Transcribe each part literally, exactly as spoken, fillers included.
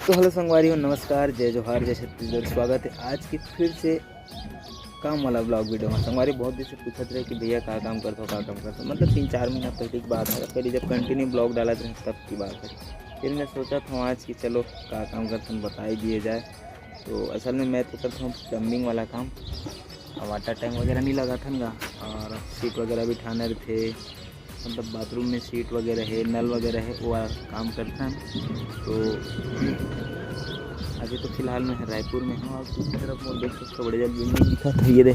तो हेलो संगवारी हो, नमस्कार, जय जोहार, जय छत्तीसगढ़। स्वागत है आज की फिर से काम वाला ब्लॉग वीडियो में। संगवारी बहुत दिन से पूछत रहे कि भैया का काम करथो, का काम करथो, मतलब तीन चार महीना पहले की बात है। फिर जब कंटिन्यू ब्लॉग डालत रहे तब की बात है। फिर मैं सोचा था आज कि चलो का काम करथन बताई दिए जाए। तो असल में मैं तो करता हूँ प्लम्बिंग वाला काम, वाटर टैंक वगैरह नहीं लगा था ना, और सीट वगैरह भी ठाने रहे थे, मतलब बाथरूम में सीट वगैरह है, नल वगैरह है, वो काम करता है। तो अभी तो फिलहाल मैं रायपुर में हूँ। और दूसरी तरफ मोर देख सकते हो, बड़े जल्द बिल्डिंग दिखा था, ये दे।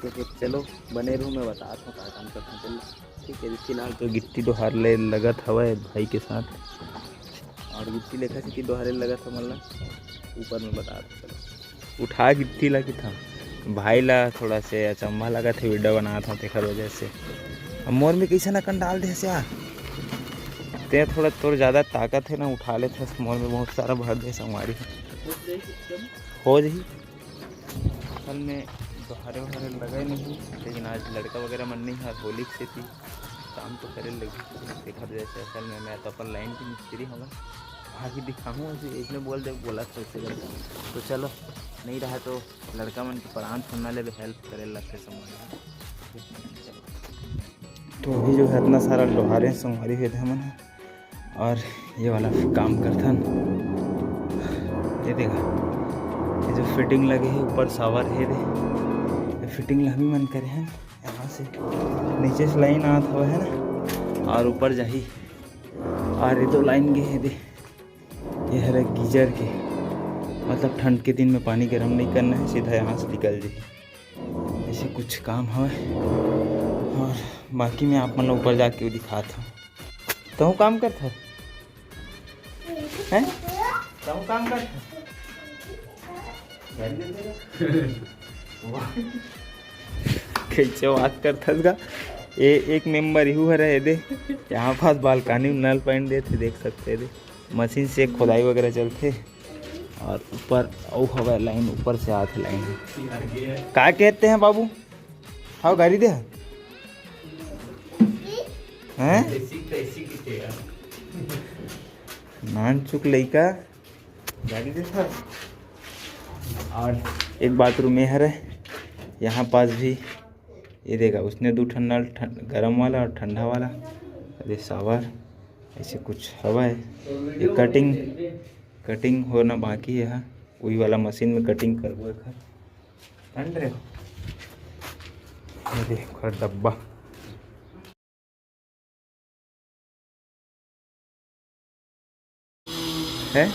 तो फिर चलो बने रहूँ, मैं बताता हूँ का काम करता हूँ। चलो ठीक है, फिलहाल तो गिट्टी डोहार ले लगत हवय भाई के साथ, और गिट्टी लेखा से कि डोहारे लगत हवय, मतलब ऊपर में बता दो। चलो उठा गिट्टी ला कि था भाई ला थोड़ा से अचंभा लगत है, वीडियो बनात हूँ तेखर वजह से। अब मोर में कैसे नकन डाल दे यार, ते थोड़ा तोर ज़्यादा ताकत है ना, उठा लेते मोर में बहुत सारा भर दे संगवारी। हो जाही। असल में डोहारे वोहारे लगे नहीं, लेकिन आज लड़का वगैरह मन नहीं है, होली के सेती काम तो करे लगी। देखा जैसे असल में मैं तो अपन लाइन के मिस्त्री हूँ, आगे दिखाऊँ ऐसे इसने बोल दे, बोला तो ऐसे कर। तो चलो नहीं रहा तो लड़का मन के परान सुनना ले हेल्प करे लगते समय। तो अभी जो है इतना सारा डोहारे संगवारी हुए थे हमन, और ये वाला काम करथन। ये देखा, ये जो फिटिंग लगे है ऊपर शावर है रे, ये फिटिंग ला भी मन करे हैं। यहाँ से नीचे से लाइन आत हवे है ना, और ऊपर जाही, और ये दो लाइन गे है दे। ये हरे गीजर के, मतलब ठंड के दिन में पानी गर्म नहीं करना है, सीधा यहाँ से निकल जाही। ऐसे कुछ काम हवे, और बाकी मैं आप मन ला ऊपर जाके दिखात हूँ। तहूँ काम करत हस? हैं? तहूँ काम करत हस? वाह। कैसे बात करत हस गा? ये एक मेंबर इहू हरे दे, यहाँ पास बालकनी नल पानी देथे, देख सकते हैं दे। मशीन से खोदाई वगैरह चलथे, और ऊपर अउ हवा लाइन, ऊपर से आथे लाइन। का कहते हैं बाबू? हाँ, गाड़ी दे। हैं? नानचुक लइका, गाड़ी दे सर। और एक बाथरूम ये हरे, यहाँ पास भी ये देखा, उसने दो ठंडा, ठंड, गरम वाला और ठंडा वाला। अरे शावर ऐसे कुछ हवा है। ये कटिंग, कटिंग होना बाकी है, वही वाला मशीन में कटिंग करबो एकर। ठंड रे, ये देखो डब्बा। है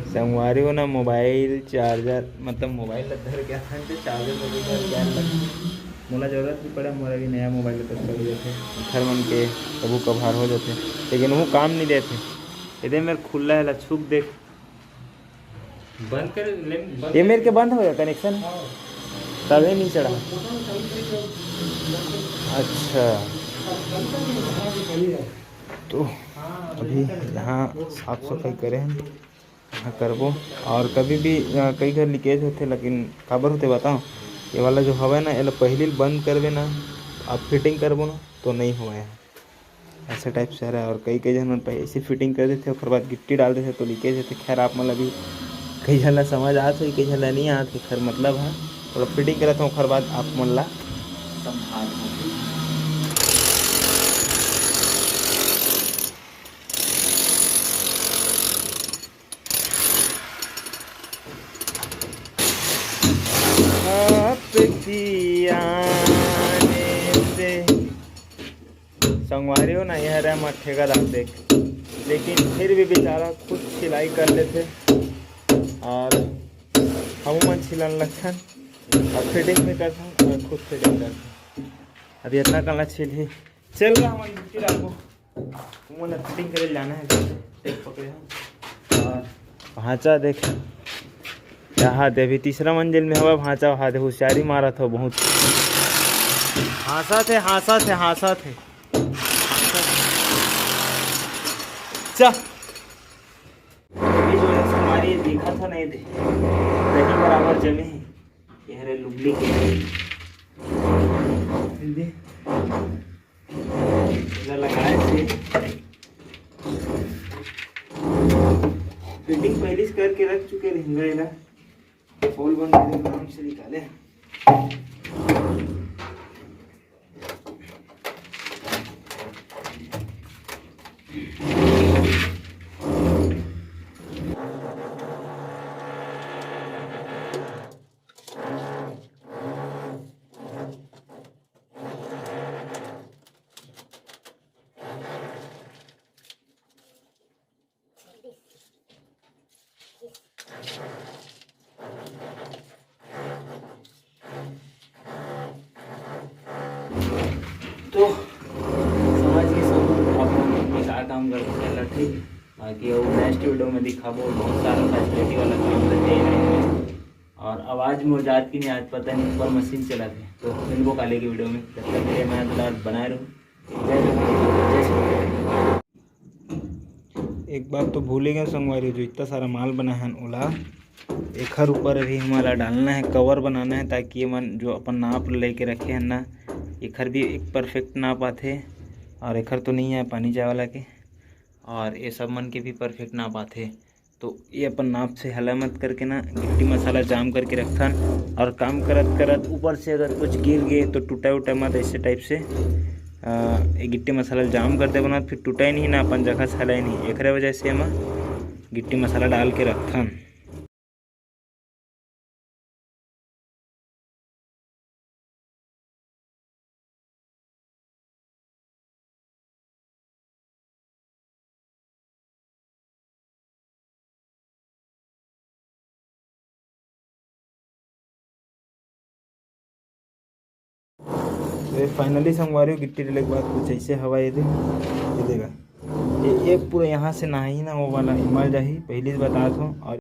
संगवारी हो ना, मोबाइल चार्जर, मतलब मोबाइल ला धर के आथन ते चार्जर में भी धर के आन लग। मोला जरूरत भी पड़े, मोला भी नया मोबाइल ला तो चल जाथे, घर मन के कभू कभार हो जाथे, लेकिन वो काम नहीं देथे। एदे मेर खुल्ला है ला छुप देख। बंद कर ले, बंद ये कर। मेरे के बंद हो गया कनेक्शन, तभी नहीं चढ़ा। अच्छा, तो अभी यहाँ साफ सफाई करे हैं, यहाँ करबो। और कभी भी अ, कई घर लीकेज होथे, लेकिन काबर होथे बताओ, ये वाला जो हवा है ना, ये ला पहली बंद करबे ना, आप फिटिंग करबो ना तो नहीं हुआ है। ऐसे टाइप से हरे। और कई कई झन मन पहले ऐसे फिटिंग कर देथे, ओकर बाद गिट्टी डाल देथे तो लीकेज होथे। खैर, आप मन ला भी कई झन ला समझ आत होही, कई झन ला नहीं आत होही। खैर, मतलब है थोड़ा फिटिंग करत हूँ, ओकर बाद आप मन ला समझात हूँ। आपकी आने से संगवारी हो ना, ये हरे हमर ठेकेदार देख, लेकिन फिर भी बेचारा खुद सिलाई कर लेथे और हमू मन छिलन लगथन और फिटिंग भी करथन और खुद फिटिंग करथन। अभी इतना कला छिल ही चल रहा मन फिर आपको तुमन ला फिटिंग करे जाना है, देख पकड़े हैं। और भांचा देख, यहाँ दे अभी तीसरा मंजिल में हवा भांचा, वहाँ दे होशियारी मारत हो बहुत। हाँसा थे, हाँसा थे, हाँसा थे। चा। अभी जो है हमारी देखा था नहीं दे, दही बराबर जमे है। ये हरे लुगली के। लगाए से फिटिंग पहले से करके रख चुके रहेंगे एला। खोल बंद करके आराम से निकाले। तो समझ के सब अपन बेकार काम करके चलत हे। बाकी अउ नेक्स्ट वीडियो में दिखाबो, बहुत सारा फैसिलिटी वाला काम करके आए हैं। और आवाज़ मोर जात की नहीं, आज पता नहीं ऊपर मशीन चलत हे। तो मिलबो काले के वीडियो में, तब तक के लिए मैं दुलार बनाए रहूँ। जय जोहार, जय छत्तीसगढ़। एक बात तो भूले गए संगवारी, जो इतना सारा माल बना है ओला, एखर ऊपर अभी हमारा डालना है, कवर बनाना है, ताकि ये मन जो अपन नाप लेके रखे हैं ना, एखर भी एक परफेक्ट नाप आथे। और एखर तो नहीं है पानी जाए वाला के, और ये सब मन के भी परफेक्ट नाप आथे। तो ये अपन नाप से हला मत करके ना गिट्टी मसाला जाम करके रखथन। और काम करत करत ऊपर से अगर कुछ गिर गए तो टूटा उटा मत, ऐसे टाइप से। आ, ये गिट्टी मसाला जाम कर दे बना, फिर टूटा ही नहीं ना, अपन जगह से हला ही नहीं। एकरे वजह से हम गिट्टी मसाला डाल के रखथन। तो ये फाइनली संगवारी हो, गिट्टी डाले के बाद कुछ ऐसे हवा ये दे, ये देगा। ये, ये पूरा यहाँ से नहाही ना, वो वाला इमल जाही, पहले से बतात हो। और